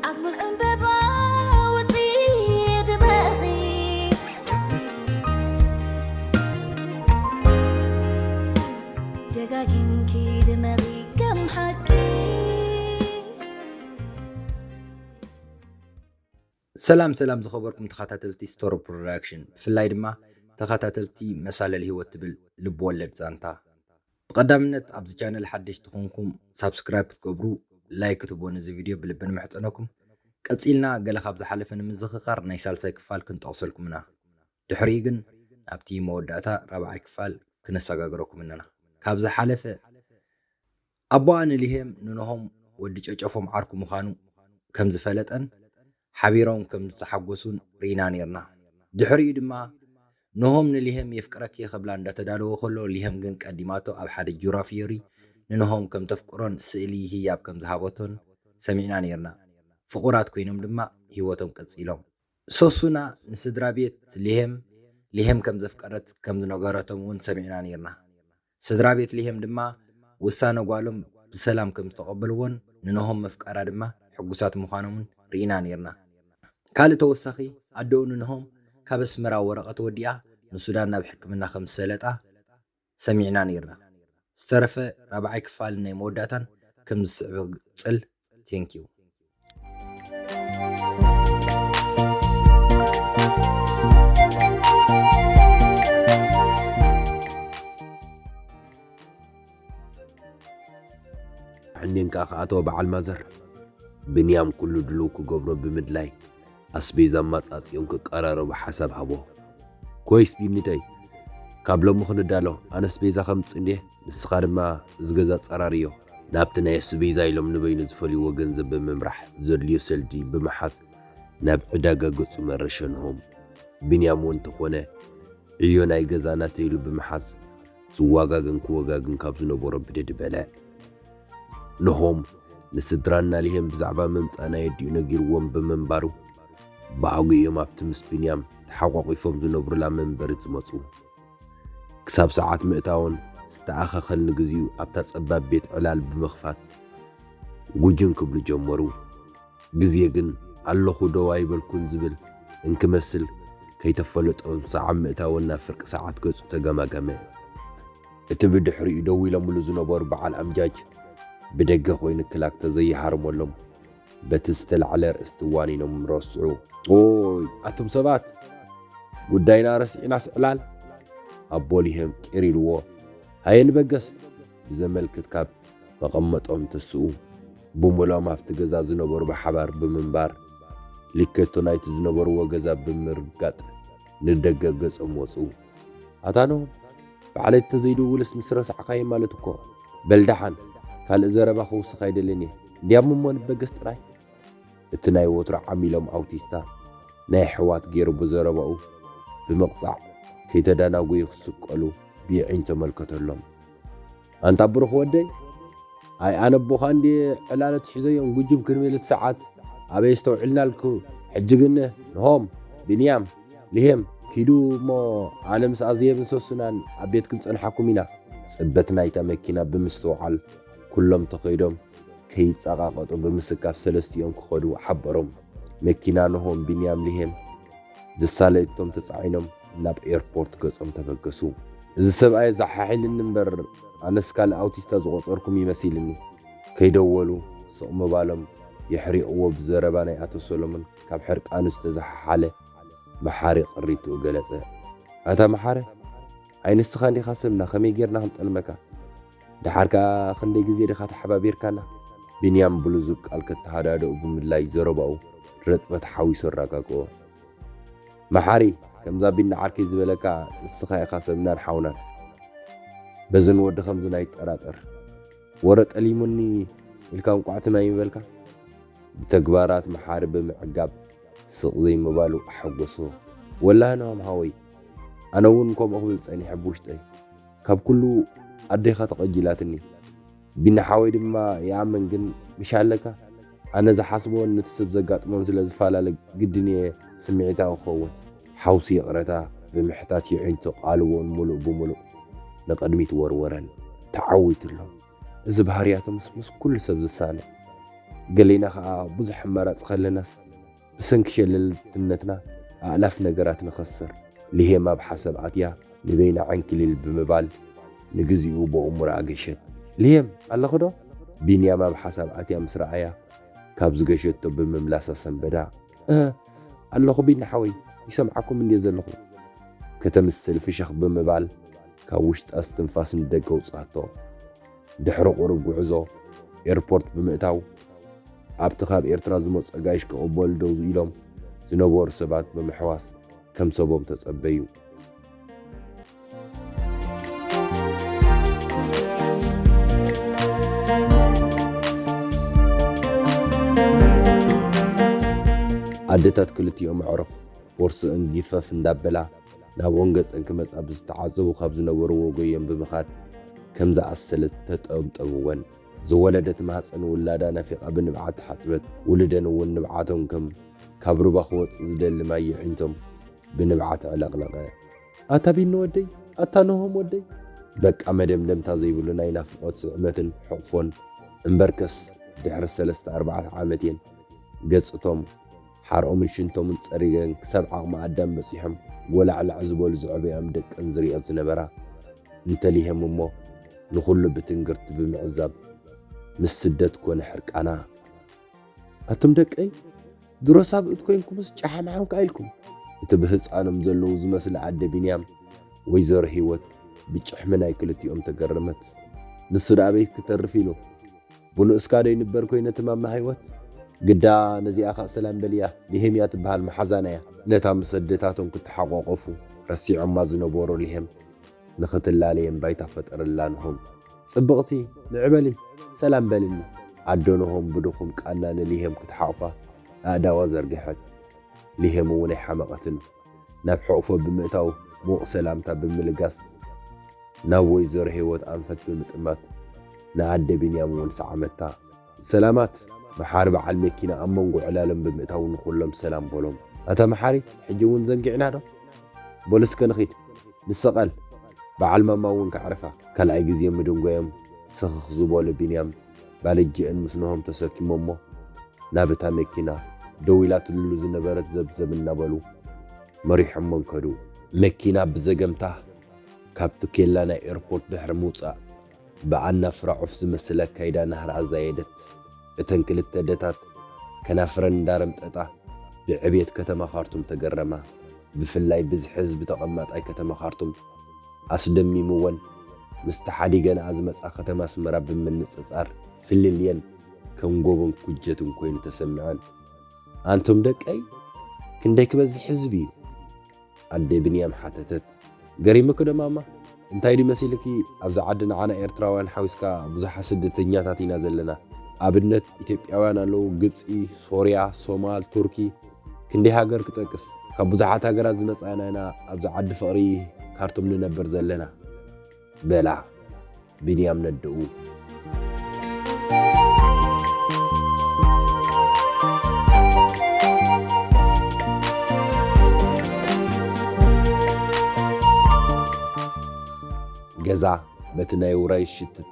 ኣብ ሙሉእ ዕምበባ ወጺ ድመቒ፣ ደጋጊምኪ ድመቒ ከም ሓቂ። ሰላም ሰላም ዝኸበርኩም ተኸታተልቲ ስቶሪ ፕሮዳክሽን፣ ብፍላይ ድማ ተኸታተልቲ መሳለል ህይወት ትብል ልብ ወለድ ዛንታ። ብቐዳምነት ኣብዚ ቻነል ሓደሽቲ ኮንኩም ሳብስክራይብ ክትገብሩ፣ ላይክ ክትቦ ነዚ ቪድዮ ብልቢ ንምሕጸነኩም። ቀጺልና ገለ ካብ ዝሓለፈ ንምዝኽኻር ናይ ሳልሳይ ክፋል ክንጠቕሰልኩም ኢና። ድሕሪኡ ግን ኣብቲ መወዳእታ ራብዓይ ክፋል ክነሰጋግረኩም ኣለና። ካብ ዝሓለፈ ኣቦኣ ንሊሄም ንኖሆም ወዲ ጨጨፎም ዓርኩ ምዃኑ ከም ዝፈለጠን ሓቢሮም ከም ዝተሓጎሱን ርኢና ኔርና። ድሕሪኡ ድማ ኖሆም ንሊሄም የፍቅረኪ እየ ከብላ እንዳተዳለወ ከሎ፣ ሊሄም ግን ቀዲማቶ ኣብ ሓደ ጁራ ፍዮሪ ንኖሆም ከም ተፍቅሮን ስእሊ ህያብ ከም ዝሃበቶን ሰሚዕና ኔርና። ፍቑራት ኮይኖም ድማ ህይወቶም ቀጺሎም። ሶሱና ንስድራ ቤት ሊሄም፣ ሊሄም ከም ዘፍቀረት ከም ዝነገረቶም እውን ሰሚዕና ኔርና። ስድራ ቤት ሊሄም ድማ ውሳነ ጓሎም ብሰላም ከም ዝተቐበልዎን ንኖሆም መፍቀራ ድማ ሕጉሳት ምዃኖምን ርኢና ኔርና። ካልእ ተወሳኺ፣ ኣደኡ ንኖሆም ካብ ኣስመራ ወረቐት ወዲኣ ንሱዳን ናብ ሕክምና ከም ዝሰለጣ ሰሚዕና ኔርና። ዝተረፈ ራብዓይ ክፋል ናይ መወዳእታን ከም ዝስዕብ ክቕጽል። Thank you። ሕኔን ከኣ ክኣተወ በዓል ማዘር ብንያም ኩሉ ድሉው ክገብሮ ብምድላይ ኣስቤዛ ኣማጻጽዮም ክቀራረቡ ሓሳብ ሃቦ። ኮይስ ቢኒተይ፣ ካብ ሎሚ ክንዳሎ፣ ኣነ ኣስቤዛ ከምጽእ እንድየ፣ ንስኻ ድማ እዚ ገዛ ጸራርዮ። ናብቲ ናይ ኣስቤዛ ኢሎም ንበይኑ ዝፈልይዎ ገንዘብ ብምምራሕ ዘድልዮ ሰልዲ ብምሓዝ ናብ ዕዳጋ ገጹ መረሸ። ንሆም ብንያም እውን እንተኾነ ዕዮ ናይ ገዛ ናተይ ኢሉ ብምሓዝ ዝዋጋገን ክወጋግን ካብ ዝነበሮ ብድድ በለ። ንሆም ንስድራና ሊሄም ብዛዕባ ምምጻእና የዲኡ ነጊርዎም ብምንባሩ፣ ብኣጉ እዮም ኣብቲ ምስ ቢንያም ተሓቋቒፎም ዝነብሩላ መንበሪ ዝመጹ። ክሳብ ሰዓት ምእታውን ዝተኣኻኸል ንግዚኡ ኣብታ ጸባብ ቤት ዕላል ብምኽፋት ጉጅን ክብሉ ጀመሩ። ግዜ ግን ኣለኹ ደው ኣይበልኩን ዝብል እንክመስል ከይተፈለጦም ሰዓት ምእታውን ናብ ፍርቂ ሰዓት ገጹ ተገማገመ። እቲ ብድሕሪኡ ደው ኢሎምሉ ዝነበሩ በዓል ኣምጃጅ ብደገ ኮይኑ ክላክ ተዘይሃርመሎም በቲ ዝተላዕለ ኣርእስቲ ዋኒኖም ረስዑ። ኦይ ኣቱም ሰባት፣ ጉዳይና ረሲዕናስ ዕላል? ኣቦ ሊሄም ቂር ኢልዎ፣ ሃየ ንበገስ ብዘመልክት ካብ መቐመጦም ተስኡ። ብምልኦም ኣብቲ ገዛ ዝነበሩ ብሓባር ብምንባር ሊከቶ ናይቲ ዝነበርዎ ገዛ ብምርጋጥ ንደገ ገጾም ወጹ። ኣታ ኖሆም፣ ባዕለይ ተዘይድውልስ ምስ ረሳዕካዮ ማለት እኮ። በል ደሓን፣ ካልእ ዘረባ ክውስኽ ኣይደልን እየ። እንድያም እሞ ንበገስ ጥራይ። እቲ ናይ ወትሮ ዓሚሎም ኣውቲስታ ናይ ኣሕዋት ገይሩ ብዘረባኡ ብምቕጻዕ ከይተዳናጎዩ ክስቀሉ ብየዒንቶ መልከተሎም። ኣንታ ብሩኽ ወደይ፣ ኣይ ኣነ ኣቦኻ እንድየ ዕላለት ሒዘዮም ጉጅም ክድሚል እቲ ሰዓት ኣበይ ኣስተውዒልናልኩ። ሕጂ ግን ንሆም፣ ቢንያም፣ ሊሄም ኪዱ እሞ ኣነ ምስ ኣዜብን ሶሱናን ኣብ ቤት ክንጸንሓኩም ኢና። ጽበት ናይታ መኪና ብምስትውዓል ኩሎም ተኸይዶም ከይጸቓቐጡ ብምስካፍ ሰለስቲኦም ክኸዱ ሓበሮም። መኪና ንሆም፣ ቢንያም፣ ሊሄም ዘሳለየቶም ተጻዒኖም ናብ ኤርፖርት ገጾም ተበገሱ። እዚ ሰብኣይ ዘሓሒልኒ እምበር ኣነስ ካልእ ኣውቲስታ ዝቖጸርኩም ይመሲልኒ። ከይደወሉ ስቕ ምባሎም የሕሪቕዎ ብዘረባ ናይ ኣቶ ሰሎሞን ካብ ሕርቃኑ ዝተዘሓሓለ መሓሪ ቅሪትኡ ገለጸ። ኣታ መሓረ፣ ኣይ ንስኻ እንዲኻ ሰብና፣ ከመይ ጌርና ክንጠልመካ? ደሓር ከኣ ክንደይ ግዜ ዲኻ ተሓባቢርካና? ቢንያም ብልዙብ ቃል ከተሃዳድኦ ብምድላይ ዘረባኡ ረጥበት ሓዊሱ ኣረጋግኦ። መሓሪ፣ ከምዛ ቢኒ ዓርከይ ዝበለካ ንስኻ ኢኻ ሰብናን ሓውናን። በዚ ንወዲ ከምዚ ኣይጠራጠር። ወረ ጠሊሙኒ ኢልካ እንቋዕ ትም ኣይምበልካ። ብተግባራት መሓሪ ብምዕጋብ ስቕ ዘይምባሉ ኣሐጎሶ። ወላሂ ናሆም ሓወይ፣ ኣነ እውን ከምኡ ክብል ጸኒሐ ብውሽጠይ። ካብ ኩሉ ኣዴኻ ተቐጂላትኒ። ቢኒ ሓወይ ድማ ይኣምን፣ ግን ምሽ ኣለካ? ኣነ ዝሓስቦን ነቲ ሰብ ዘጋጥሞን ስለ ዝፈላለ ግድን እየ ስምዒታዊ ክኸውን። ሓውሲ ይቕረታ ብምሕታት የዒንቱ ቃልዎን ምሉእ ብምሉእ ንቕድሚት ወርወረን። ተዓዊቱ ኣሎ። እዚ ባህርያቶምስ ምስ ኩሉ ሰብ ዝሳነ። ገሌና ኸኣ ብዙሕ ኣማራጺ ከለናስ ብሰንኪ ሸለልትነትና ኣእላፍ ነገራት ንኸስር። ልሄም ኣብ ሓሳብ ኣትያ ንበይና ዕንክሊል ብምባል ንግዚኡ ብእሙራ ኣገሸት። ልሄም ኣለኺ ዶ? ቢንያም ኣብ ሓሳብ ኣትያ ምስ ረኣያ ካብ ዝገሸቶ ብምምላስ ኣሰንበዳ። እህ፣ ኣለኹ ቢኒ ሓወይ፣ ይሰምዓኩም እንድየ ዘለኹ። ከተምስል ፍሽኽ ብምባል ካብ ውሽጣ እስትንፋስ ንደገ ኣውጽኣቶ። ድሕሪ ቁሩብ ጉዕዞ ኤርፖርት ብምእታው ኣብቲ ካብ ኤርትራ ዝመጹ ኣጋይሽ ክቕበሉ ደው ኢሎም ዝነበሩ ሰባት ብምሕዋስ ከም ሰቦም ተጸበዩ። ኣደታት ክልቲኦም ኣዕሩኽ ቦርስአን ጊፈፍ እንዳበላ ናብኦን ገጸን ክመጻ ብዝተዓዘቡ ካብ ዝነበርዎ ጎየን ብምኻድ ከም ዝኣሰለት ተጠምጠምወን። ዝወለደት ማህጸን ውላዳ ናፊቓ ብንብዓት ተሓጽበት። ውሉደን እውን ንብዓቶም ከም ካብ ሩባ ክወጽእ ዝደሊ ማይ የዒንቶም ብንብዓት ዕለቕለቐ። ኣታ ቢኒ ወደይ፣ ኣታ ነሆም ወደይ። በቃ መደምደምታ ዘይብሉ ናይ ናፍቖት ስዕመትን ሕቕፎን። እምበርከስ ድሕሪ ሰለስተ ኣርባዕተ ዓመት እየን ገጽቶም ሓርኦምን ሽንቶምን ጸሪገን ክሳብ ዓቕሚ ኣዳም በጺሖም ጎላዕላዕ ዝበሉ ዝዕበያም ደቀን ዝርእያ ዝነበራ። እንተ ልሄም እሞ ንኹሉ ብትንግርቲ ብምዕዛብ ምስ ስደት ኮነ ሕርቃና። ኣቱም ደቀይ፣ ድሮስ ኣብኡት ኮይንኩምስ ጨሓምሓም ከኣ ኢልኩም። እቲ ብህጻኖም ዘለዉ ዝመስል ኣደ ቢንያም፣ ወይዘሮ ህይወት ብጭሕሚ ናይ ክልቲኦም ተገረመት። ንሱ ደኣ ኣበይ ክተርፍ ኢሉ? ብንኡስካ ዶ ይንበር ኮይነ እቲ ማማ ህይወት? ግዳ ነዚኣ ከኣ ሰላም በልያ፣ ልሄም እያ ትበሃል፣ መሓዛና እያ። ነታ ምስ ኣደታቶም ክተሓቋቆፉ ረሲዖማ ዝነበሩ ልሄም ንኽትላለየን ባይታ ፈጠረላ ንሆም። ጽብቕቲ፣ ንዒ በሊ፣ ሰላም በልኒ። ኣዶ ንሆም ብድኹም ቃና ንልሄም ክትሓቑፋ ኣእዳዋ ዘርግሐት። ልሄም እውን ኣይሓመቐትን። ናብ ሕቑፎ ብምእታው ሙቕ ሰላምታ ብምልጋስ ናብ ወይዘሮ ህይወት ኣንፈት ብምጥማት ንኣደ ቢንያም እውን ሰዓመታ። ሰላማት፣ መሓሪ በዓል መኪና ኣብ መንጎ ዕላሎም ብምእታው ንኹሎም ሰላም በሎም። ኣታ መሓሪ፣ ሕጂ እውን ዘንጊዕና ዶ? በሉ እስከ ንኺድ፣ ንሰቐል፣ በዓል ማማ እውን ከዕርፋ። ካልኣይ ግዜ ምድንጓዮም ስኽኽ ዝበሉ ቢንያም ባልጅአን ምስ ነሆም ተሰኪሞሞ ናብ እታ መኪና ደው ኢላትሉ ዝነበረት ዘብዘብ እናበሉ መሪሖሞን ከዱ። መኪና ብዘገምታ ካብቲ ኬላ ናይ ኤርፖርት ድሕሪ ምውጻእ ብኣናፍራ ዑፍ ዝመስል ኣካይዳ ናህራ ኣዛየደት። እተን ክልተ ኣደታት ከናፍረን እንዳረምጠጣ ብዕብየት ከተማ ካርቱም ተገረማ። ብፍላይ ብዝሒ ህዝቢ ተቐማጣይ ከተማ ካርቱም ኣስደሚምወን፣ ምስቲ ሓዲገንኣ ዝመጻ ከተማ ኣስመራ ብምንጽጻር ፍልልየን ከም ጎቦን ኩጀትን ኮይኑ ተሰምዐን። ኣንቱም ደቀይ፣ ክንደይ ክበዝሕ ህዝቢ እዩ? ኣደ ብንያም ሓተተት። ገሪሙኪ ዶ ማማ? እንታይ ድዩ መሲልኪ? ኣብዚ ዓዲ ንዓና ኤርትራውያን ሓዊስካ ብዙሓት ስደተኛታት ኢና ዘለና። ኣብነት ኢትዮጵያውያን ኣለዉ፣ ግብጺ፣ ሶርያ፣ ሶማል፣ ቱርኪ፣ ክንደይ ሃገር ክጠቅስ? ካብ ብዙሓት ሃገራት ዝመጻና ኢና ኣብዚ ዓዲ ፍቕሪ ካርቱም ንነብር ዘለና። በላ ብንያም ነድኡ። ገዛ በቲ ናይ ውራይ ሽትት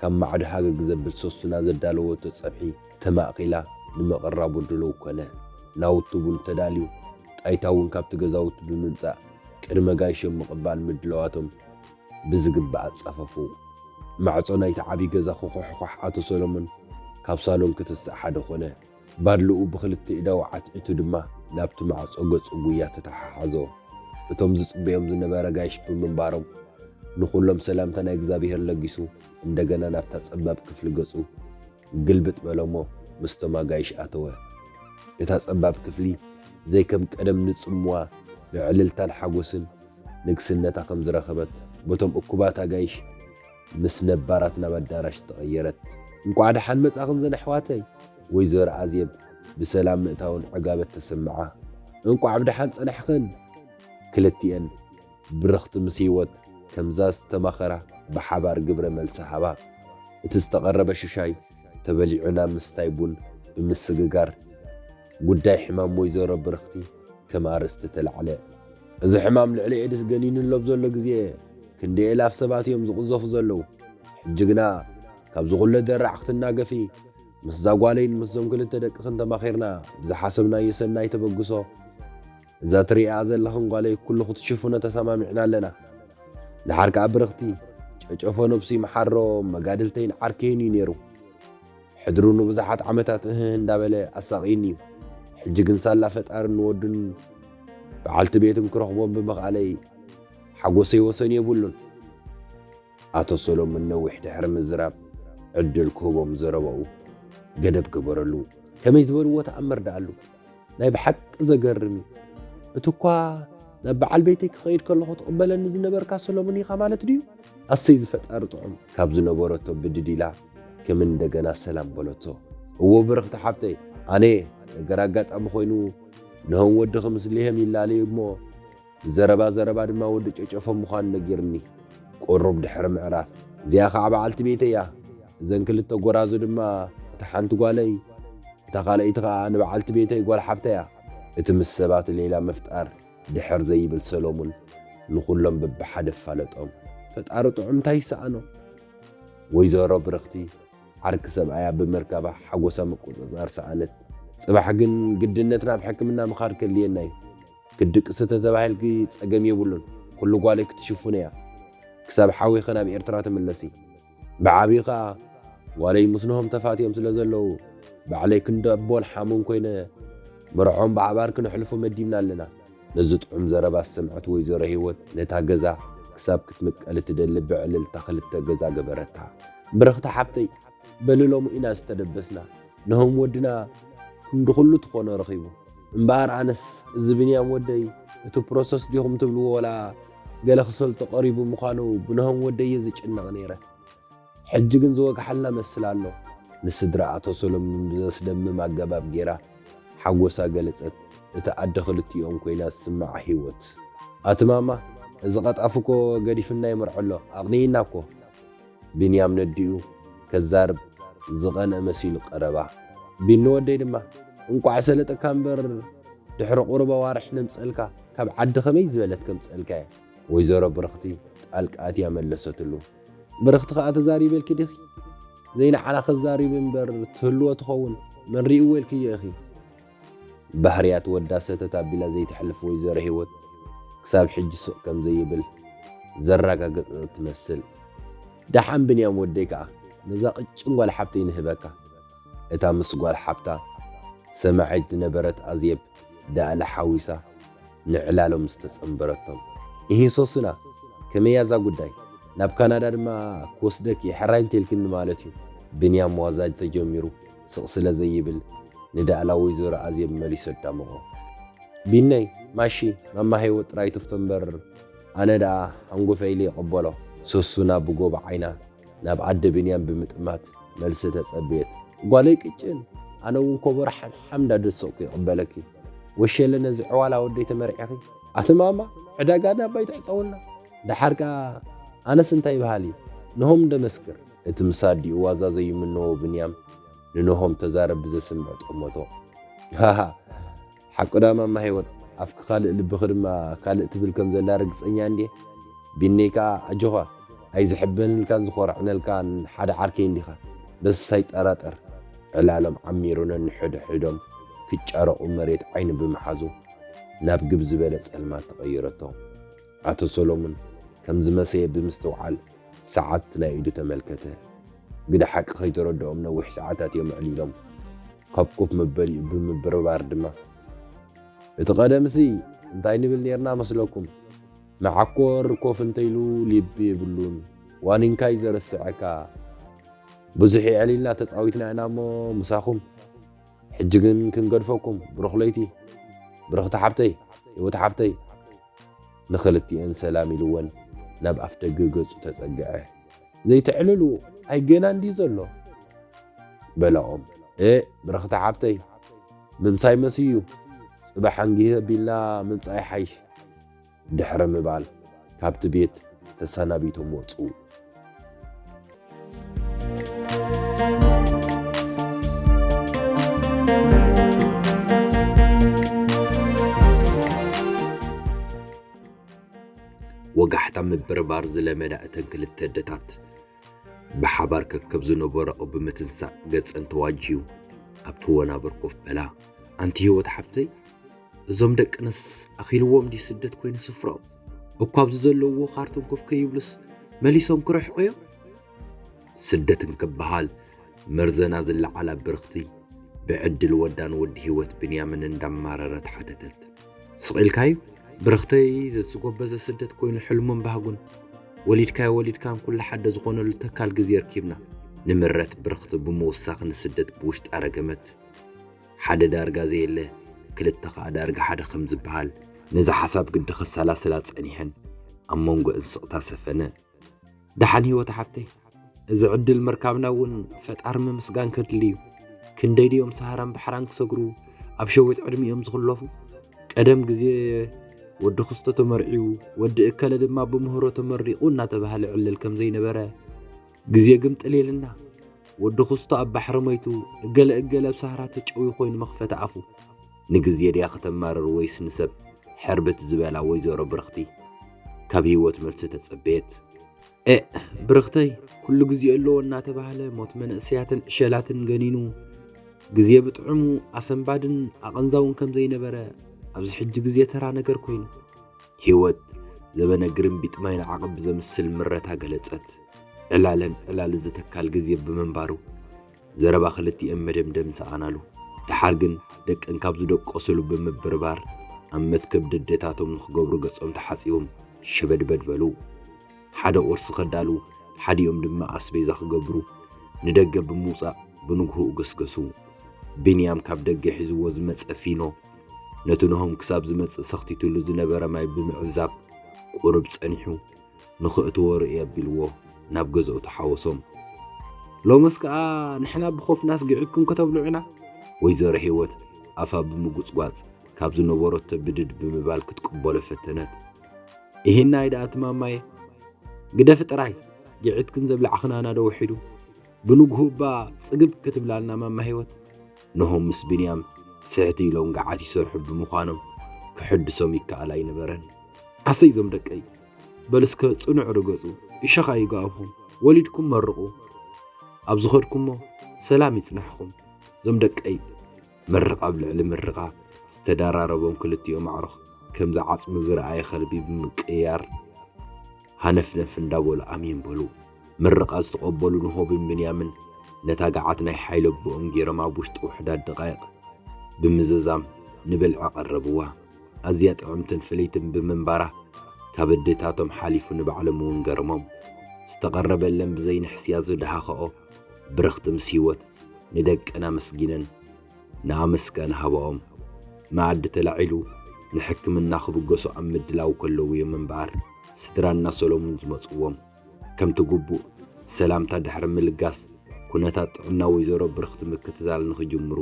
ካብ ማዕዶ ሃገግ ዘብል ሰሱና ዘዳለወቶ ጸብሒ ተማእኺላ ንምቕራቡ ድሉው ኮነ። ናውቲ ቡን ተዳልዩ፣ ጣይታ እውን ካብቲ ገዛውቲ ብምምጻእ ቅድመ ጋይሾም ምቕባል ምድላዋቶም ብዝግባእ ኣጻፈፉ። ማዕጾ ናይቲ ዓቢ ገዛ ክኹሕኳሕ ኣቶ ሰሎሞን ካብ ሳሎን ክትስእ ሓደ ኮነ። ባድልኡ ብኽልተ ኢዳው ዓትዒቱ ድማ ናብቲ ማዕጾ ገጹ ጉያ ተተሓሓዞ። እቶም ዝጽበዮም ዝነበረ ጋይሽ ብምንባሮም ንኹሎም ሰላምታ ናይ እግዚኣብሔር ለጊሱ እንደገና ናብታ ጸባብ ክፍሊ ገጹ ግልብጥ በለሞ ምስቶም ኣጋይሽ ኣተወ። እታ ጸባብ ክፍሊ ዘይከም ቀደም ንጽምዋ ብዕልልታን ሓጎስን ንግስነታ ከም ዝረኸበት በቶም እኩባት ኣጋይሽ ምስ ነባራት ናብ ኣዳራሽ ተቐየረት። እንቋዕ ደሓን መጻኽን ዘን ኣሕዋተይ። ወይዘሮ ኣዜብ ብሰላም ምእታውን ዕጋበት ተሰምዓ። እንቋዕ ብደሓን ጸናሕኽን። ክልቲኤን ብርኽቲ ምስ ህይወት ከምዛ ዝተማኸራ ብሓባር ግብረ መልሲ ሃባ። እቲ ዝተቐረበ ሽሻይ ተበሊዑ ናብ ምስታይ ቡን ብምስግጋር ጉዳይ ሕማም ወይዘሮ ብርኽቲ ከም ኣርእስቲ ተላዕለ። እዚ ሕማም ልዕሊ ኤድስ ገኒኑ ኣሎ ኣብ ዘሎ ግዜ ክንደይ ኣእላፍ ሰባት እዮም ዝቕዘፉ ዘለዉ። ሕጂ ግና ካብዚ ኩለ ደራዕ ክትናገፊ ምስዛ ጓለይን ምስዞም ክልተ ደቅኽን ተማኺርና ብዝሓሰብናዮ ሰናይ ተበግሶ እዛ ትርእያ ዘለኽን ጓለይ ኩሉ ክትሽፍኖ ተሰማሚዕና ኣለና። ደሓር ከኣ ብርኽቲ ጨጨፎ ነብሱ ይምሓሮ መጋድልተይን ዓርከይን እዩ ነይሩ። ሕድሩ ንብዙሓት ዓመታት እህህ እንዳበለ ኣሳቕዩኒ እዩ። ሕጂ ግን ሳላ ፈጣርን ንወዱን በዓልቲ ቤቱን ክረኽቦም ብምኽኣለይ ሓጎሰይ ወሰን የብሉን። ኣቶ ሰሎሞን ነዊሕ ድሕሪ ምዝራብ ዕድል ክህቦም ዘረባኡ ገደብ ገበረሉ። ከመይ ዝበልዎ ተኣምር ደኣሉ። ናይ ብሓቂ ዘገርም እዩ። እቲ እኳ ናብ በዓል ቤተይ ክኸይድ ከለኹ ትቕበለኒ ዝነበርካ ሰሎሞን ኢኻ ማለት ድዩ? ኣሰይ ዝፈጣሪ ጥዑም ካብ ዝነበረቶ ብድድ ኢላ ከም እንደገና ሰላም በለቶ። እዎ ብርኽቲ ሓብተይ፣ ኣነ ነገር ኣጋጣሚ ኮይኑ ነሆም ወድኺ ምስ ሌሄም ይላለዩ እሞ ብዘረባ ዘረባ ድማ ወዲ ጨጨፎ ምዃኑ ነጊርኒ። ቁሩብ ድሕሪ ምዕራፍ እዚኣ ኸዓ በዓልቲ ቤተይ እያ። እዘን ክልተ ጎራዙ ድማ እታ ሓንቲ ጓለይ እታ ካልኣይቲ ኸኣ ንበዓልቲ ቤተይ ጓል ሓብተያ። እቲ ምስ ሰባት ሌላ ምፍጣር ድሕር ዘይብል ሰሎሙን ንኹሎም በብሓደ ኣፋለጦም። ፈጣሪ ጥዑም እንታይ ይሰኣኖ? ወይዘሮ ብርኽቲ ዓርኪ ሰብኣያ ብምርካባ ሓጎሳ ምቁጽጻር ሰኣነት። ጽባሕ ግን ግድነት ናብ ሕክምና ምኻድ ከድልየና እዩ። ክትድቅሲ ተተባሂልኪ ጸገም የብሉን። ኩሉ ጓለይ ክትሽፍኖ እያ። ክሳብ ሓዊኺ ናብ ኤርትራ ትምለሲ። ብዓብዪ ኸኣ ጓለይ ምስ ነሆም ተፋትዮም ስለ ዘለዉ፣ ባዕለይ ክንዲ ኣቦን ሓሙን ኮይነ መርዖም ብሓባር ክነሕልፎ መዲብና ኣለና። ነዚ ጥዑም ዘረባ ዝሰምዐት ወይዘሮ ህይወት ነታ ገዛ ክሳብ ክትምቀል እትደሊ ብዕልልታ ክልተ ገዛ ገበረታ። ብርኽቲ ሓብተይ፣ በሊ ሎሚ ኢና ዝተደበስና። ነሆም ወድና ክንዲ ኩሉ ትኾኖ ረኺቡ። እምበኣር ኣነስ እዚ ብንያም ወደይ እቲ ፕሮሰስ ዲኹም ትብልዎ ወላ ገለ ክሰልጦ ቀሪቡ ምዃኑ ብነሆም ወደይ እየ ዝጭነቕ ነይረ። ሕጂ ግን ዝወግሓልና መስል ኣሎ። ንስድራ ኣቶ ሰሎምን ብዘስደምም ኣገባብ ጌራ ሓጎሳ ገለጸት። እታ ኣደ ክልቲኦም ኮይና ዝስምዓ ህይወት። ኣቲ ማማ፣ እዚ ቀጣፍ እኮ ገዲፍና ይመርዖ ኣሎ፣ ኣቕኒእና እኮ። ብንያም ነዲኡ ከዛርብ ዝቐንአ መሲሉ ቀረባ። ቢኒ ወደይ ድማ፣ እንቋዕ ሰለጠካ እምበር ድሕሪ ቁሩብ ኣዋርሕ ነምጸልካ፣ ካብ ዓዲ ከመይ ዝበለት ከምጸልካ እያ። ወይዘሮ ብርኽቲ ጣልቃ ኣትያ መለሰትሉ። ብርኽቲ ኸኣ ተዛሪበልኪ ዲኺ? ዘይንዓና ከዛሪብ እምበር ትህልዎ ትኸውን፣ መን ሪእዎ ኢልክዮ ኢኺ? ባህርያት ወዳ ሰተት ኣቢላ ዘይትሕልፍ ወይዘሮ ህይወት ክሳብ ሕጂ ስቕ ከም ዘይብል ዘረጋገጸት ትመስል። ደሓን ብንያም ወደይ ከኣ ነዛ ቅጭን ጓል ሓብተይ ንህበካ። እታ ምስ ጓል ሓብታ ሰማዒት ዝነበረት ኣዜብ ዳእለ ሓዊሳ ንዕላሎም ዝተጸንበረቶም። እሂ ሶስና፣ ከመይ እያ እዛ ጉዳይ? ናብ ካናዳ ድማ ክወስደኪ እየ፣ ሕራይ እንተልክኒ ማለት እዩ። ብንያም ዋዛ ተጀሚሩ ስቕ ስለ ዘይብል ንዳእላ ወይዘሮ ኣዜብ መሊሱ ኣዳመቖ። ቢነይ፣ ማሺ፣ ማማ ሄወት ጥራይ ትፍቶ እምበር ኣነ ደኣ ሃንጎፈ ኢለ ይቕበሎ። ሶሱና ብጎቦ ዓይና ናብ ኣደ ብንያም ብምጥማት መልሲ ተጸበየት። ጓለይ ቅጭን፣ ኣነ እውን ኮቦሮ ሓምሓም እንዳደሰቕኩ ይቕበለኪ። ወሸለ ነዚ ዕዋላ ወደይ ተመርዒኺ። ኣቲ ማማ፣ ዕዳጋ ዳባይ ትሕጸውልና። ደሓር ከኣ ኣነስ እንታይ በሃሊ፣ ንሆም እንደመስክር። እቲ ምስ ኣዲኡ ዋዛ ዘይምነዎ ብንያም ንንሆም ተዛረብ ብዘስምዕ ጠመቶ። ሃሃ፣ ሓቁ ዳ ማማ ሄወት፣ ኣፍኪ ካልእ ልብኺ ድማ ካልእ ትብል ከም ዘላ ርግጸኛ እንድየ። ቢነይ ከኣ ኣጆኻ፣ ኣይዝሕበንልካን ዝኾርዕነልካን ሓደ ዓርከይ እንዲኻ። በስ ኣይጠራጠር። ዕላሎም ዓሚሩ ነንሕድሕዶም ክጫረቑ መሬት ዓይኑ ብምሓዙ ናብ ግብ ዝበለ ጸልማት ተቐይረቶ። ኣቶ ሰሎሙን ከም ዝመሰየ ብምስትውዓል ሰዓት ናይ ኢዱ ተመልከተ። ግደ ሓቂ ከይተረድኦም ነዊሕ ሰዓታት እዮም ኣዕሊሎም። ካብ ኮፍ መበሊኡ ብምብርባር ድማ፣ እቲ ቀደምሲ እንታይ ንብል ኔርና መስለኩም? መዓኮር ኮፍ እንተኢሉ ልቢ የብሉን፣ ዋኒንካ እዩ ዘረስዐካ። ብዙሕ የዕሊልና ተጻዊትና ኢና እሞ ምሳኹም። ሕጂ ግን ክንገድፈኩም። ብሩኽ ለይቲ። ብርኽቲ ሓብተይ፣ ህይወት ሓብተይ። ንኽልቲኤን ሰላም ኢልወን ናብ ኣፍደገ ገጹ ተጸግዐ። ዘይትዕልሉ፣ ኣይገናን ድዩ ዘሎ? በላኦም። ኤእ፣ ብርኽቲ ሓብተይ፣ ምምሳይ መስዩ፣ ጽባሕ ኣንጊህ ኣቢልና ምምጻእ ይሓይሽ። ድሕሪ ምባል፣ ካብቲ ቤት ተሰናቢቶም ወጹ። ወጋሕታ ምብርባር ዝለመዳ እተን ክልተ ኣደታት፣ ብሓባር ከከብ ዝነበረኦ ብምትንሳእ ገጸን ተዋጅዩ ኣብቲ ወናብር ኮፍ በላ። ኣንቲ ህይወት ሓፍተይ፣ እዞም ደቅንስ ኣኺልዎም ድዩ ስደት ኮይኑ ስፍራኦም? እኳ ኣብዚ ዘለውዎ ካርቶን ኮፍ ከይብሉስ መሊሶም ክርሕቑ እዮም? ስደት እንክበሃል መርዘና ዝለዓላ ብርኽቲ ብዕድል ወዳን ወዲ ህይወት ብንያምን እንዳማረረት ሓተተት። ስቕ ኢልካዩ? ብርኽተይ፣ ዘዝጎበዘ ስደት ኮይኑ ሕልሙን ባህጉን፣ ወሊድካዮ ወሊድካን ኩሉ ሓደ ዝኾነሉ ተካል ግዜ ኣርኪብና። ንምረት ብርኽቲ ብምውሳኽ ንስደት ብውሽጣ ረገመት። ሓደ ዳርጋ ዘየለ፣ ክልተ ኸኣ ዳርጋ ሓደ ከም ዝበሃል፣ ነዚ ሓሳብ ግዲ ከሰላስላ ጸኒሐን፣ ኣብ መንጎአን ስቕታ ሰፈነ። ደሓን ህይወት ሓፍተይ፣ እዚ ዕድል ምርካብና እውን ፈጣሪ ምምስጋን ከድሊ እዩ። ክንደይ ድዮም ሰሃራን ባሕራን ክሰግሩ ኣብ ሸዊት ዕድሚኦም ዝኽለፉ? ቀደም ግዜ ወዲ ክስቶ ተመርዕዩ፣ ወዲ እከለ ድማ ብምህሮ ተመሪቑ እናተባህለ ዕልል ከም ዘይነበረ፣ ግዜ ግምጥል ኢልና፣ ወዲ ክስቶ ኣብ ባሕሪ ሞይቱ፣ እገለ እገለ ኣብ ሰሃራ ተጨውዩ ኮይኑ መኽፈቲ ኣፉ። ንግዜ ድያ ከተማርር ወይስ ንሰብ ሕርብት ዝበላ ወይዘሮ ብርኽቲ ካብ ህይወት መልሲ ተጸበየት። ኤእ፣ ብርኽተይ፣ ኩሉ ግዜ ኣለዎ እናተባህለ ሞት መንእሰያትን ዕሸላትን ገኒኑ፣ ግዜ ብጥዑሙ ኣሰንባድን ኣቐንዛውን ከም ዘይነበረ ኣብዚ ሕጂ ግዜ ተራ ነገር ኮይኑ። ህይወት ዘበነ ግርምቢጥ ማይ ንዓቐብ ብዘምስል ምረታ ገለጸት። ዕላለን ዕላል እዚ ተካል ግዜ ብምንባሩ፣ ዘረባ ክልቲኤን መደምደም ሰኣናሉ። ደሓር ግን ደቀን ካብ ዝደቀሱሉ ብምብርባር፣ ኣብ መትከብ ደደታቶም ንኽገብሩ ገጾም ተሓጺቦም ሸበድበድ በሉ። ሓደ ቁርሲ ከዳሉ፣ ሓዲኦም ድማ ኣስቤዛ ክገብሩ ንደገ ብምውጻእ ብንግሆኡ ገስገሱ። ቢንያም ካብ ደገ ሒዝዎ ዝመጸ ፊኖ፣ ነቲ ነሆም ክሳብ ዝመጽእ ሰኽቲትሉ ዝነበረ ማይ ብምዕዛብ፣ ቁሩብ ጸኒሑ፣ ንኽእትዎ ርእየ ኣቢልዎ ናብ ገዝኡ ተሓወሶም። ሎምስ ከኣ ንሕና ብኾፍናስ ግዒትኩም ከተብልዑና? ወይዘሮ ህይወት ኣፋ ብምጉጽጓጽ ካብ ዝነበረቶ ብድድ ብምባል ክትቅበሎ ፈተነት። እሂናይ ደኣ እቲ ማማየ፣ ግደፊ ጥራይ፣ ግዒትክን ዘብላዕኽናና ዶ ውሒዱ? ብንግሁ እባ ጽግብ ክትብላልና ማማ ህይወት። ነሆም ምስ ብንያም ስሕት ኢሎም ገዓት ይሰርሑ ብምዃኖም ክሕድሶም ይከኣል ኣይነበረን። ኣሰይ እዞም ደቀይ፣ በሉ እስከ ጽኑዕ ርገጹ፣ እሸኻ ይግኣብኹም፣ ወሊድኩም መርቑ፣ ኣብ ዝኸድኩሞ ሰላም ይጽናሕኹም። እዞም ደቀይ፣ ምርቓ ኣብ ልዕሊ ምርቓ ዝተደራረቦም ክልቲኦም ኣዕሩኽ ከምዚ ዓጽሚ ዝረኣየ ከልቢ ብምቅይያር ሃነፍነፍ እንዳበሉ ኣሜን በሉ። ምርቓ ዝተቐበሉ ንሆብን ብንያምን ነታ ገዓት ናይ ሓይሊ ኣቦኦም ገይሮም ኣብ ውሽጢ ውሑዳት ደቓይቕ ብምዝዛም ንብልዒ ኣቐረብዋ። ኣዝያ ጥዕምትን ፍልይትን ብምንባራ ካብ ኣዴታቶም ሓሊፉ ንባዕሎም እውን ገረሞም። ዝተቐረበለን ብዘይ ንሕስያ ዝደሃኸኦ ብርኽቲ ምስ ህይወት ንደቀን ኣመስጊነን ንኣመስጋኒ ሃባኦም። መኣዲ ተላዒሉ ንሕክምና ክብገሱ ኣብ ምድላው ከለዉ እዮም እምበኣር ስድራና ሰሎሙን ዝመጽዎም። ከምቲ ግቡእ ሰላምታ ድሕሪ ምልጋስ ኩነታት ጥዕና ወይዘሮ ብርኽቲ ምክትታል ንኽጅምሩ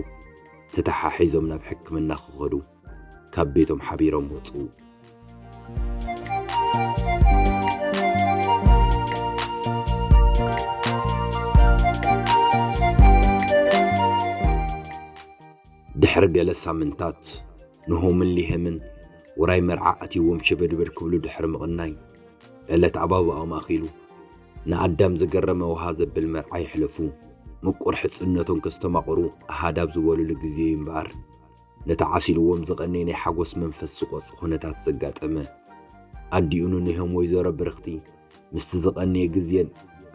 ተተሓሒዞም ናብ ሕክምና ክኸዱ ካብ ቤቶም ሓቢሮም ወጹ። ድሕሪ ገለ ሳምንታት፣ ንሆምን ሊሄምን ውራይ መርዓ ኣትይዎም ሸበድበድ ክብሉ ድሕሪ ምቕናይ፣ ዕለት ኣባብኣኦም ኣኺሉ፣ ንኣዳም ዘገረመ ውሃ ዘብል መርዓ የሕለፉ። ምቁር ሕጽነቶም ከስተማቕሩ ኣሃዳብ ዝበሉሉ ግዜ እዩ እምበኣር፣ ነቲ ዓሲልዎም ዝቐነየ ናይ ሓጎስ መንፈስ ዝቖጽ ኩነታት ዘጋጠመ። ኣዲኡ ንንሆም ወይዘሮ ብርኽቲ ምስቲ ዝቐነየ ግዜን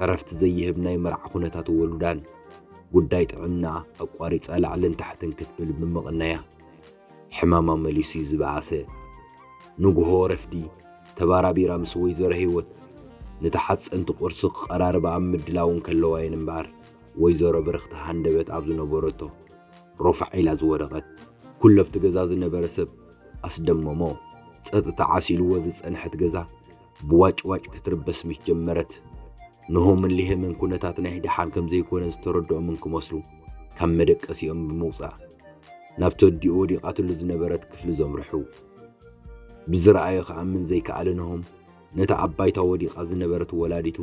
ዕረፍቲ ዘይህብ ናይ መርዓ ኩነታት ወሉዳን ጉዳይ ጥዕና ኣቋሪጻ ላዕልን ታሕትን ክትብል ብምቕናያ፣ ሕማማ መሊሱ እዩ ዝበኣሰ። ንግሆ ረፍዲ ተባራቢራ ምስ ወይዘሮ ህይወት ንተሓጸንቲ ቁርሲ ክቐራርባ ኣብ ምድላው እንከለዋ እየን እምበኣር፣ ወይዘሮ ብርኽቲ ሃንደበት ኣብ ዝነበረቶ ሮፋዕ ኢላ ዝወደቐት። ኩሉ ኣብቲ ገዛ ዝነበረ ሰብ ኣስደመሞ። ጸጥታ ዓሲልዎ ዝጸንሐት ገዛ ብዋጭዋጭ ክትርበስ ምስ ጀመረት፣ ንሆምን ሊሄምን ኩነታት ናይ ደሓን ከም ዘይኮነ ዝተረድኦም እንክመስሉ፣ ካብ መደቀሲኦም ብምውጻእ፣ ናብቲ ኣዲኡ ወዲቓትሉ ዝነበረት ክፍሊ ዘምርሑ። ብዝረኣዮ ክኣምን ዘይከኣለ ነሆም፣ ነታ ኣብ ባይታ ወዲቓ ዝነበረት ወላዲቱ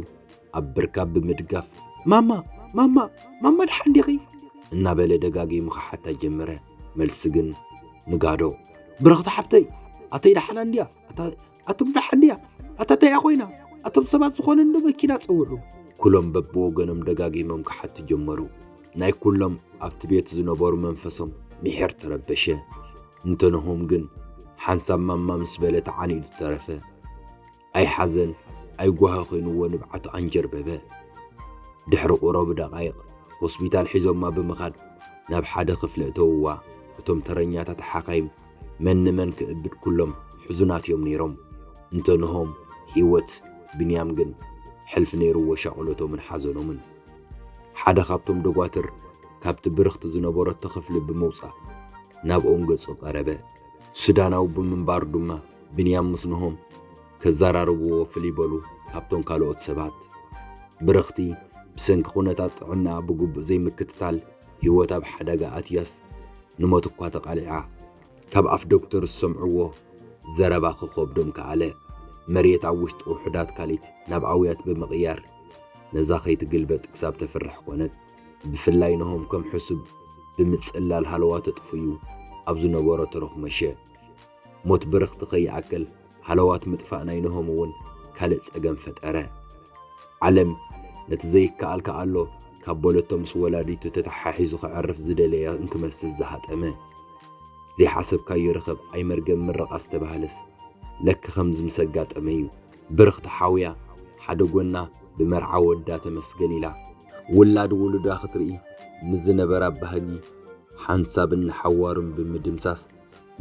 ኣብ ብርካ ብምድጋፍ፣ "ማማ፣ ማማ፣ ማማ ደሓን ዲኺ?" እናበለ ደጋጊሙ ክሓታ ጀመረ። መልሲ ግን ንጋዶ። "ብርኽቲ ሓብተይ፣ ኣተይ ደሓን እንድያ? ኣታ፣ ኣቱም ደሓን ድያ? ኣታ እንታይ እያ ኮይና? ኣቶም ሰባት ዝኾነ እንዶ መኪና ጸውዑ። ኩሎም በብወገኖም ደጋጊሞም ክሓቱ ጀመሩ። ናይ ኩሎም ኣብቲ ቤት ዝነበሩ መንፈሶም ምሒር ተረበሸ። እንተንሆም ግን ሓንሳብ ማማ ምስ በለ ተዓኒዱ ተረፈ። ኣይሓዘን ኣይጓሃ ኮይንዎ ንብዓቱ ኣንጀርበበ። ድሕሪ ቁሩብ ደቓይቕ ሆስፒታል ሒዞማ ብምኻድ ናብ ሓደ ክፍሊ እተውዋ። እቶም ተረኛታት ሓኻይም መን ንመን ክእብድ ኩሎም ሕዙናት እዮም ነይሮም። እንተንሆም ህይወት ብንያም ግን ሕልፊ ነይርዎ ሻቕሎቶምን ሓዘኖምን። ሓደ ካብቶም ደጓትር ካብቲ ብርኽቲ ዝነበረቶ ክፍሊ ብምውጻእ ናብኦም ገጹ ቀረበ። ሱዳናዊ ብምንባሩ ድማ ብንያም ምስ ንሆም ከዘራርብዎ ፍልይ በሉ ካብቶም ካልኦት ሰባት። ብርኽቲ ብሰንኪ ኩነታት ጥዕናኣ ብግቡእ ዘይምክትታል ህይወት ኣብ ሓደጋ ኣትያስ ንሞት እኳ ተቓሊዓ። ካብ ኣፍ ዶክተር ዝሰምዕዎ ዘረባ ክኸብዶም ከኣለ። መሬት ኣብ ውሽጢ ውሑዳት ካልኢት ናብ ኣውያት ብምቕያር ነዛ ከይትግልበጥ ክሳብ ተፍርሕ ኮነት። ብፍላይ ንሆም ከም ሕሱብ ብምጽላል ሃለዋ ተጥፍኡ ኣብ ዝነበሮ ተረኽመሸ። ሞት ብርኽቲ ከይኣክል ሃለዋት ምጥፋእ ናይ ንሆም እውን ካልእ ጸገም ፈጠረ። ዓለም ነቲ ዘይከኣል ከኣሎ ካብ በለቶ ምስ ወላዲቱ ተተሓሒዙ ክዕርፍ ዝደለየ እንክመስል ዝሃጠመ። ዘይሓሰብካዮ ርኸብ ኣይመርገም ምርቓ ዝተባህለስ ለክ ከምዚ ምስ ኣጋጠመ እዩ። ብርኽቲ ሓውያ ሓደ ጎና ብመርዓ ወዳ ተመስገን ኢላ ውላድ ውሉዳ ክትርኢ ንዝነበራ ባህጊ ሓንሳብን ንሓዋሩን ብምድምሳስ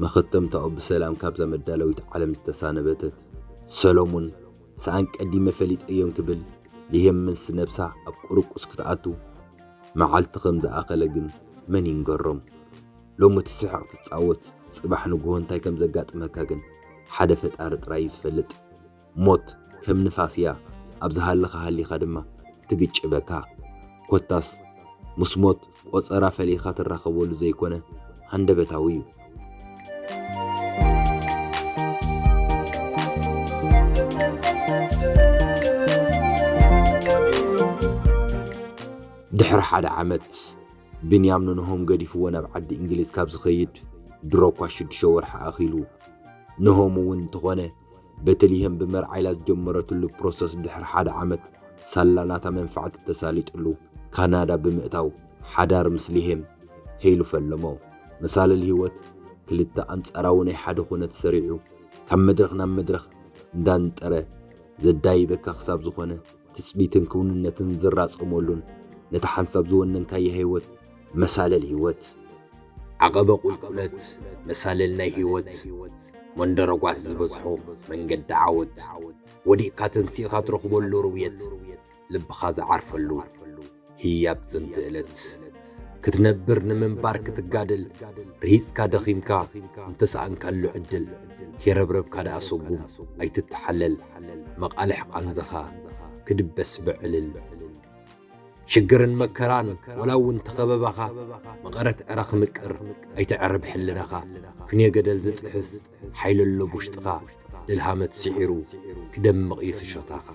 መኸተምታኡ ብሰላም ካብዛ መዳለዊት ዓለም ዝተሳነበተት። ሰሎሙን ሰኣን ቀዲመ ፈሊጠዮም ክብል ልሄም ምስ ነብሳ ኣብ ቁርቁስ ክትኣቱ መዓልቲ ከም ዝኣኸለ ግን መን ይንገሮም። ሎሚ ትስሕቕ ትጻወት ጽባሕ ንግሆ እንታይ ከም ዘጋጥመካ ግን ሓደ ፈጣሪ ጥራይ እዩ ዝፈልጥ። ሞት ከም ንፋስ እያ፣ ኣብ ዝሃለኻ ሃሊኻ ድማ ትግጭበካ። ኮታስ ምስ ሞት ቆጸራ ፈሊኻ ትራኸበሉ ዘይኮነ ሃንደበታዊ እዩ። ድሕሪ ሓደ ዓመት ብንያም ንንሆም ገዲፍዎ ናብ ዓዲ እንግሊዝ ካብ ዝኸይድ ድሮ እኳ ሽዱሽተ ወርሒ ኣኺሉ። ንሆም እውን እንተኾነ በተልሄም ብመርዓ ኢላ ዝጀመረትሉ ፕሮሰስ ድሕሪ ሓደ ዓመት ሳላ ናታ መንፋዕቲ ተሳሊጥሉ ካናዳ ብምእታው ሓዳር ምስ ልሄም ሄሉ ፈለሞ። መሳልል ህይወት ክልተ ኣንጻራዊ ናይ ሓደ ኩነት ሰሪዑ ካብ መድረኽ ናብ መድረኽ እንዳንጠረ ዘዳይበካ ክሳብ ዝኾነ ትጽቢትን ክውንነትን ዝራጸመሉን ነቲ ሓንሳብ ዝወነንካዮ ህይወት መሳለል ህይወት። ዓቐበ ቁልቁለት መሳለል ናይ ህይወት መንደረጓት ዝበዝሖ መንገዲ ዓወት። ወዲቕካ ተንሲእካ ትረኽበሉ ርውየት ልብኻ ዝዓርፈሉ ህያብ ዘንትእለት። ክትነብር ንምንባር ክትጋደል ርሂጽካ ደኺምካ እንተሰኣንካሉ ዕድል ከይረብረብካ ደኣ ሰጉም ኣይትተሓለል። መቓልሕ ቃንዛኻ ክድበስ ብዕልል። ሽግርን መከራን ወላ እውን ተኸበባኻ መቐረት ዕረ ክምቅር ኣይተዕርብ ሕልናኻ። ክንዮ ገደል ዝጥሕስ ሓይሊ ኣሎ ብውሽጥኻ። ድልሃመት ስዒሩ ክደምቕ እዩ ፍሽኽታኻ።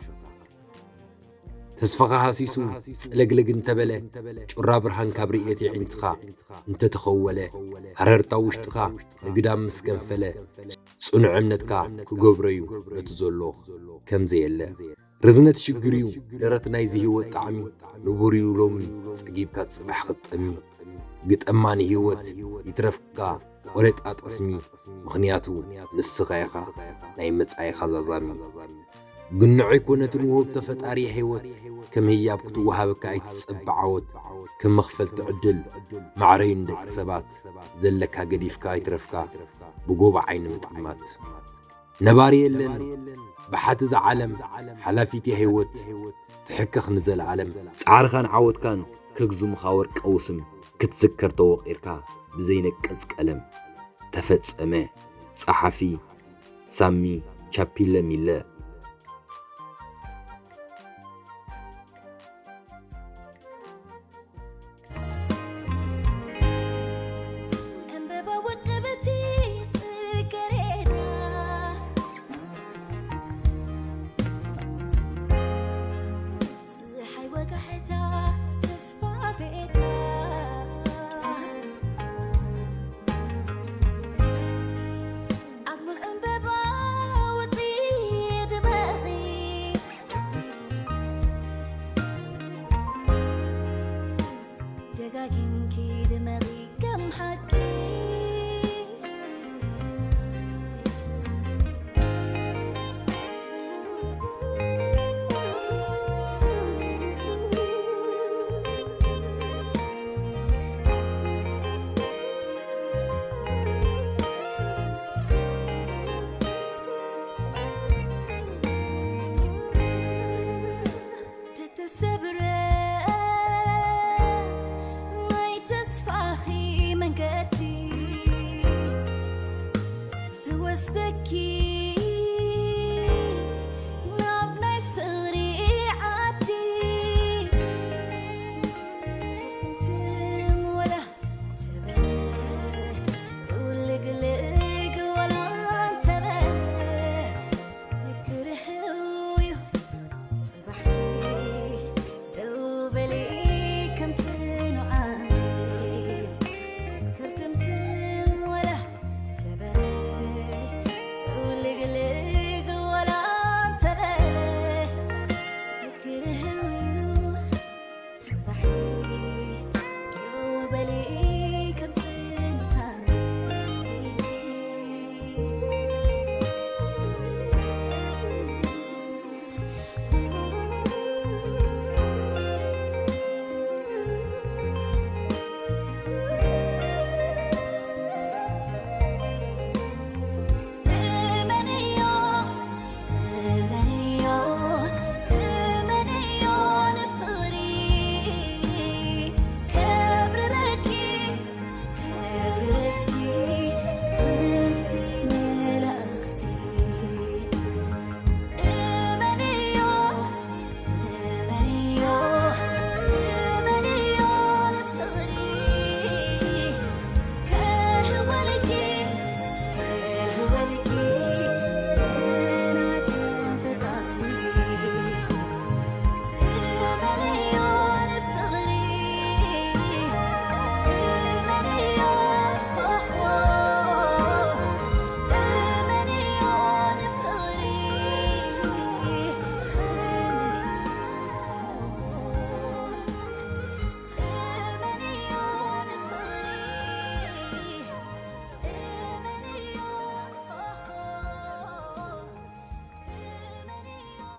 ተስፋኻ ሃሲሱ ጽለግለግ እንተበለ ጩራ ብርሃን ካብ ርእየት የዒንትኻ እንተተኸወለ ሃረርታ ውሽጥኻ ንግዳም ምስ ገንፈለ ጽኑዕ እምነትካ ክገብሮ እዩ ነቲ ዘሎ ከም ዘየለ። ርዝነት ሽግር እዩ ደረት ናይዚ ህይወት ጣዕሚ። ንቡር እዩ ሎሚ ጸጊብካ ጽባሕ ክትጠሚ። ግጠማ ንህይወት ይትረፍካ ቆረጣ ጠስሚ። ምኽንያቱ ንስኻ ኢኻ ናይ መጻኢኻ ዛዛሚ። ግንዖ ኣይኮነትን ውህብቶ ፈጣሪ ህይወት ከም ህያብ ክትወሃበካ ኣይትጸበ ዓወት ከም መኽፈልቲ ዕድል ማዕረዩ ንደቂ ሰባት ዘለካ ገዲፍካ ኣይትረፍካ ብጎቦ ዓይኒ ምጥማት። ነባሪ የለን ብሓቲ እዛ ዓለም ሓላፊት እያ ህይወት ትሕከኽ ንዘለኣለም። ጻዕርኻን ዓወትካን ከግዝሙኻ ወርቃዊ ስም ክትዝከር ተወቒርካ ብዘይነቅጽ ቀለም። ተፈጸመ። ጸሓፊ ሳሚ ቻፒለ ሚለ። ዕምበባ ውቅብቲ ጽጌረዳ ፀሓይ ወጋሕታ ተስፋ ቤታ ኣጉል ዕምበባ ውፅኢት ደጋጊምኪ ድመቒ ከም ሓቂ።